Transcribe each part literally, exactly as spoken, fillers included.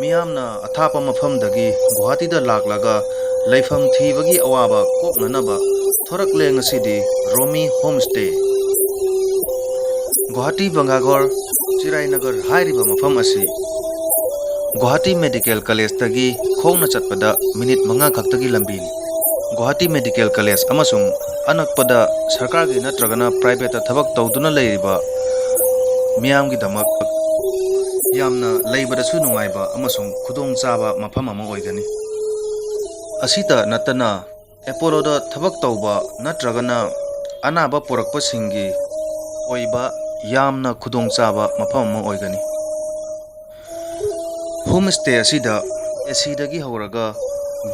ꯃꯤꯌꯥꯝꯅ ꯑꯊꯥꯞꯄ ꯃꯐꯝꯗꯒꯤ ꯒꯨꯋꯥꯍꯥꯇꯤꯗ ꯂꯥꯛꯂꯒ ꯂꯩꯐꯝ ꯊꯤꯕꯒꯤ ꯑꯋꯥꯕ ꯀꯣꯛꯅꯅꯕ ꯊꯣꯔꯛꯂꯦ ꯉꯁꯤꯗꯤ ꯔꯣꯃꯤ ꯍꯣꯝ ꯁ꯭ꯇꯦ꯫ ꯒꯨꯋꯥꯍꯥꯇꯤ ꯕꯪꯒꯥꯒꯣꯔ ꯆꯤꯔꯥꯏꯅꯒꯔ ꯍꯥꯏꯔꯤꯕ ꯃꯐꯝ ꯑꯁꯤ ꯒꯨꯋꯥꯍꯥꯇꯤ ꯃꯦꯗꯤꯀꯦꯜ ꯀꯣꯂꯦꯖꯇꯒꯤ ꯈꯣꯡꯅ ꯆꯠꯄꯗ ꯃꯤꯅꯤꯠ ꯃꯉꯥ ꯈꯛꯇꯒꯤ ꯂꯝꯕꯤꯅꯤ꯫ ꯒꯨꯋꯥꯍꯥꯇꯤ ꯃꯦꯗꯤꯀꯦꯜ ꯀꯣꯂꯦꯖ ꯑꯃꯁꯨꯡ ꯑꯅꯛꯄꯗ ꯁꯔꯀꯥꯔꯒꯤ ꯅꯠꯇ꯭ꯔꯒꯅ ꯄ꯭ꯔꯥꯏꯚꯦꯠꯇ ꯊꯕꯛ ꯇꯧꯗꯨꯅ ꯂꯩꯔꯤꯕ ꯃꯤꯌꯥꯝꯒꯤꯗꯃꯛ ꯌꯥꯝꯅ ꯂꯩꯕꯗꯁꯨ ꯅꯨꯡꯉꯥꯏꯕ ꯑꯃꯁꯨꯡ ꯈꯨꯗꯣꯡꯆꯥꯕ ꯃꯐꯝ ꯑꯃ ꯑꯣꯏꯒꯅꯤ꯫ ꯑꯁꯤꯇ ꯅꯠꯇꯅ ꯑꯦꯄꯣꯂꯣꯗ ꯊꯕꯛ ꯇꯧꯕ ꯅꯠꯇ꯭ꯔꯒꯅ ꯑꯅꯥꯕ ꯄꯨꯔꯛꯄꯁꯤꯡꯒꯤ ꯑꯣꯏꯕ ꯌꯥꯝꯅ ꯈꯨꯗꯣꯡꯆꯥꯕ ꯃꯐꯝ ꯑꯃ ꯑꯣꯏꯒꯅꯤ꯫ ꯍꯣꯝ ꯁ꯭ꯇꯦ ꯑꯁꯤꯗ ꯑꯦ ꯁꯤꯗꯒꯤ ꯍꯧꯔꯒ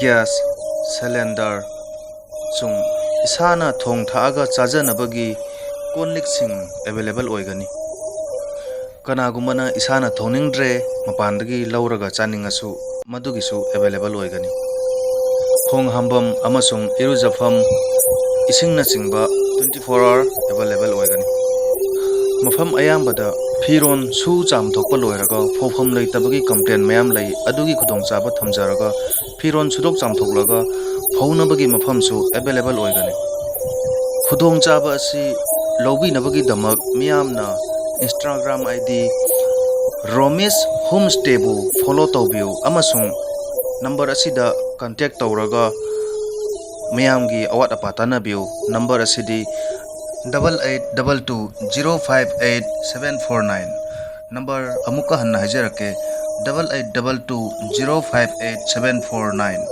ꯒ꯭ꯌꯥꯁ ꯁꯤꯂꯤꯟꯗꯔ ꯁꯨꯡ ꯏꯁꯥꯅ ꯊꯣꯡ ꯊꯥꯛꯑꯒ ꯆꯥꯖꯅꯕꯒꯤ ꯀꯣꯟ ꯂꯤꯛꯁꯤꯡ ꯑꯦꯕꯥꯏꯂꯦꯕꯜ ꯑꯣꯏꯒꯅꯤ꯫ ꯀꯅꯥꯒꯨꯝꯕꯅ ꯏꯁꯥꯅ ꯊꯣꯡꯅꯤꯡꯗ꯭ꯔꯦ, ꯃꯄꯥꯟꯗꯒꯤ ꯂꯧꯔꯒ ꯆꯥꯅꯤꯡꯉꯁꯨ ꯃꯗꯨꯒꯤꯁꯨ ꯑꯦꯕꯥꯏꯂꯦꯕꯜ ꯑꯣꯏꯒꯅꯤ꯫ ꯈꯣꯡ ꯍꯥꯝꯐꯝ ꯑꯃꯁꯨꯡ ꯏꯔꯨꯖꯐꯝ, ꯏꯁꯤꯡꯅꯆꯤꯡꯕ ꯇ꯭ꯋꯦꯟꯇꯤ ꯐꯣꯔ ꯑꯋꯥꯔ ꯑꯦꯕꯥꯏꯂꯦꯕꯜ ꯑꯣꯏꯒꯅꯤ꯫ ꯃꯐꯝ ꯑꯌꯥꯝꯕꯗ ꯐꯤꯔꯣꯟ ꯁꯨ ꯆꯥꯝꯊꯣꯛꯄ ꯂꯣꯏꯔꯒ ꯐꯧꯐꯝ ꯂꯩꯇꯕꯒꯤ ꯀꯝꯄ꯭ꯂꯦꯟ ꯃꯌꯥꯝ ꯂꯩ꯫ ꯑꯗꯨꯒꯤ ꯈꯨꯗꯣꯡꯆꯥꯕ ꯊꯝꯖꯔꯒ ꯐꯤꯔꯣꯟ ꯁꯨꯗꯣꯛ ꯆꯥꯝꯊꯣꯛꯂꯒ ꯐꯧꯅꯕꯒꯤ ꯃꯐꯝꯁꯨ ꯑꯦꯕꯥꯏꯂꯦꯕꯜ ꯑꯣꯏꯒꯅꯤ꯫ ꯈꯨꯗꯣꯡꯆꯥꯕ ꯑꯁꯤ ꯂꯧꯕꯤꯅꯕꯒꯤꯗꯃꯛ ꯃꯤꯌꯥꯝꯅ Instagram ID ꯔꯣꯃꯤꯁ ꯍꯣꯝ ꯁ꯭ꯇꯦꯕꯨ ꯐꯣꯂꯣ ꯇꯧꯕꯤꯌꯨ ꯑꯃꯁꯨꯡ ꯅꯝꯕꯔ ꯑꯁꯤꯗ ꯀꯟꯇꯦꯛ ꯇꯧꯔꯒ ꯃꯤꯌꯥꯝꯒꯤ ꯑꯋꯥꯠ ꯑꯄꯥ ꯇꯥꯟꯅꯕꯤꯌꯨ꯫ ꯅꯝꯕꯔ ꯑꯁꯤꯗꯤ double eight double two zero five eight seven four nine꯫ Number ꯑꯃꯨꯛꯀ ꯍꯟꯅ ꯍꯥꯏꯖꯔꯛꯀꯦ, double eight double two zero five eight seven four nine꯫